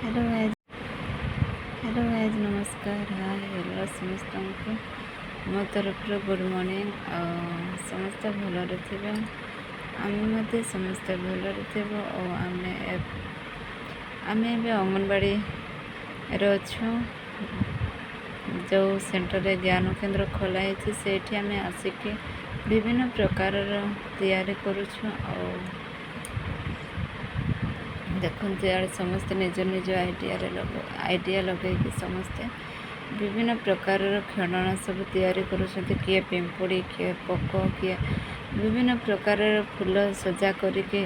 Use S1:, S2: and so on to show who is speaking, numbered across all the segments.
S1: Hello guys, hello guys, ନମସ୍କାର, ହାଏ, hello ସମସ୍ତଙ୍କୁ ମୋ ତରଫରୁ ଗୁଡ଼୍ ମର୍ଣ୍ଣିଂ। ଆଉ ସମସ୍ତେ ଭଲରେ ଥିବେ, ଆମେ ମଧ୍ୟ ସମସ୍ତେ ଭଲରେ ଥିବୁ। ଆଉ ଆମେ ଏବେ ଅଙ୍ଗନବାଡ଼ିରେ ଅଛୁ। ଯେଉଁ ସେଣ୍ଟରରେ ଜ୍ଞାନ କେନ୍ଦ୍ର ଖୋଲା ହେଇଛି, ସେଇଠି ଆମେ ଆସିକି ବିଭିନ୍ନ ପ୍ରକାରର ତିଆରି କରୁଛୁ। ଆଉ ଦେଖନ୍ତୁ, ଇଆଡ଼େ ସମସ୍ତେ ନିଜ ନିଜ ଆଇଡ଼ିଆ ଲଗେଇକି ସମସ୍ତେ ବିଭିନ୍ନ ପ୍ରକାରର ଖେଳଣା ସବୁ ତିଆରି କରୁଛନ୍ତି। କିଏ ପିମ୍ପୁଡ଼ି, କିଏ ପୋକ, କିଏ ବିଭିନ୍ନ ପ୍ରକାରର ଫୁଲ ସଜା କରିକି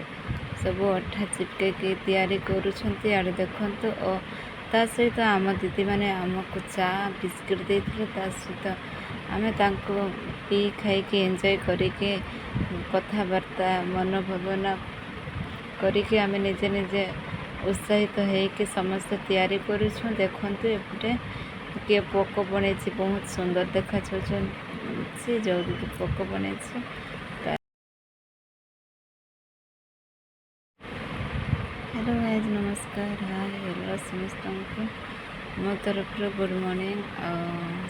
S1: ସବୁ ଅଠା ଚିପକେଇକି ତିଆରି କରୁଛନ୍ତି। ଇଆଡ଼େ ଦେଖନ୍ତୁ। ଓ ତା ସହିତ ଆମ ଦିଦିମାନେ ଆମକୁ ଚା ବିସ୍କୁଟ୍ ଦେଇଥିଲେ। ତା ସହିତ ଆମେ ତାଙ୍କୁ ପିଇ ଖାଇକି, ଏନ୍ଜୟ କରିକି, କଥାବାର୍ତ୍ତା ମନୋଭାବନା କରିକି, ଆମେ ନିଜେ ନିଜେ ଉତ୍ସାହିତ ହେଇକି ସମସ୍ତେ ତିଆରି କରୁଛୁ। ଦେଖନ୍ତୁ, ଏପଟେ କିଏ ପୋକ ବନେଇଛି, ବହୁତ ସୁନ୍ଦର ଦେଖାଯାଉଛନ୍ତି। ଯେଉଁ ଦିଦି ପୋକ ବନେଇଛି। ହ୍ୟାଲୋ ଗାଇଜ୍, ନମସ୍କାର, ହାଏ, ହ୍ୟାଲୋ ସମସ୍ତଙ୍କୁ ମୋ ତରଫରୁ ଗୁଡ଼୍ ମର୍ଣ୍ଣିଂ। ଆଉ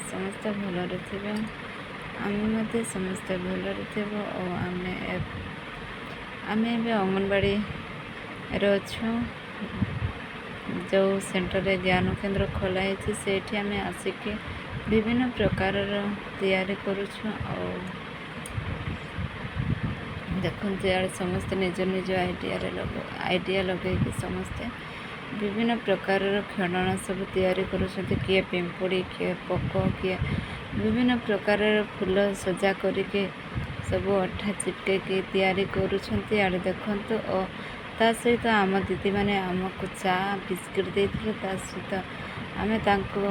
S1: ସମସ୍ତେ ଭଲରେ ଥିବେ, ଆମେ ମଧ୍ୟ ସମସ୍ତେ ଭଲରେ ଥିବୁ। ଆଉ ଆମେ ଏବେ ଅଙ୍ଗନବାଡ଼ିରେ ଅଛୁ। ଯେଉଁ ସେଣ୍ଟରରେ ଜ୍ଞାନ କେନ୍ଦ୍ର ଖୋଲା ହେଇଛି, ସେଇଠି ଆମେ ଆସିକି ବିଭିନ୍ନ ପ୍ରକାରର ତିଆରି କରୁଛୁ। ଆଉ ଦେଖନ୍ତୁ, ଇଆଡ଼େ ସମସ୍ତେ ନିଜ ନିଜ ଆଇଡ଼ିଆ ଲଗେଇକି ସମସ୍ତେ ବିଭିନ୍ନ ପ୍ରକାରର ଖେଳଣା ସବୁ ତିଆରି କରୁଛନ୍ତି। କିଏ ପିମ୍ପୁଡ଼ି, କିଏ ପୋକ, କିଏ ବିଭିନ୍ନ ପ୍ରକାରର ଫୁଲ ସଜା କରିକି ସବୁ ଅଠା ଚିପକେଇକି ତିଆରି କରୁଛନ୍ତି। ଇଆଡ଼େ ଦେଖନ୍ତୁ। ଓ ତା ସହିତ ଆମ ଦିଦିମାନେ ଆମକୁ ଚା ବିସ୍କୁଟ୍ ଦେଇଥିଲେ। ତା ସହିତ ଆମେ ତାଙ୍କୁ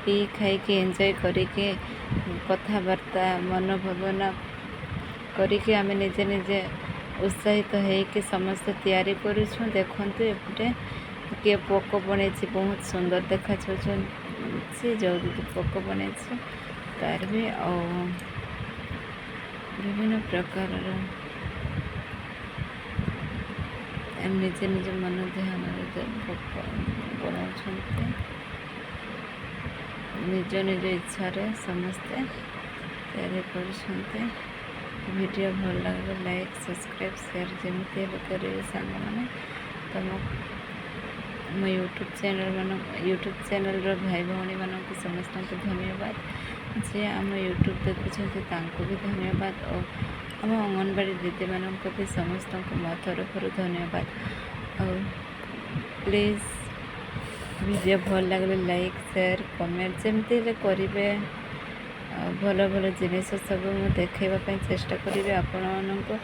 S1: ପିଇ ଖାଇକି, ଏନ୍ଜୟ କରିକି, କଥାବାର୍ତ୍ତା ମନୋଭାବନା କରିକି, ଆମେ ନିଜେ ନିଜେ ଉତ୍ସାହିତ ହେଇକି ସମସ୍ତେ ତିଆରି କରୁଛୁ। ଦେଖନ୍ତୁ, ଏପଟେ କିଏ ପୋକ ବନେଇଛି, ବହୁତ ସୁନ୍ଦର ଦେଖାଯାଉଛନ୍ତି। ଯେଉଁ ଦିଦି ପୋକ ବନେଇଛି ତାର ବି। ଆଉ ବିଭିନ୍ନ ପ୍ରକାରର ନିଜେ ନିଜ ମନ ଧ୍ୟାନରେ ବନାଉଛନ୍ତି। ନିଜ ନିଜ ଇଚ୍ଛାରେ ସମସ୍ତେ ତିଆରି କରୁଛନ୍ତି। ଭିଡ଼ିଓ ଭଲ ଲାଗିଲେ ଲାଇକ୍, ସବସ୍କ୍ରାଇବ୍, ସେୟାର ଯେମିତି ହେଲେ କରିବେ ସାଙ୍ଗମାନେ। ତମ ମୋ ୟୁଟ୍ୟୁବ୍ ଚ୍ୟାନେଲ୍ର ଭାଇ ଭଉଣୀମାନଙ୍କୁ ସମସ୍ତଙ୍କୁ ଧନ୍ୟବାଦ। ଯିଏ ଆମ ୟୁଟ୍ୟୁବ୍ ଦେଖୁଛନ୍ତି, ତାଙ୍କୁ ବି ଧନ୍ୟବାଦ। ଓ ଆମ ଅଙ୍ଗନବାଡ଼ି ଦିଦିମାନଙ୍କୁ ବି ସମସ୍ତଙ୍କୁ ମୋ ତରଫରୁ ଧନ୍ୟବାଦ। ଆଉ ପ୍ଲିଜ୍, ଭିଡ଼ିଓ ଭଲ ଲାଗିଲେ ଲାଇକ୍, ସେୟାର, କମେଣ୍ଟ ଯେମିତି ହେଲେ କରିବେ। ଆଉ ଭଲ ଭଲ ଜିନିଷ ସବୁ ମୁଁ ଦେଖାଇବା ପାଇଁ ଚେଷ୍ଟା କରିବି ଆପଣମାନଙ୍କୁ।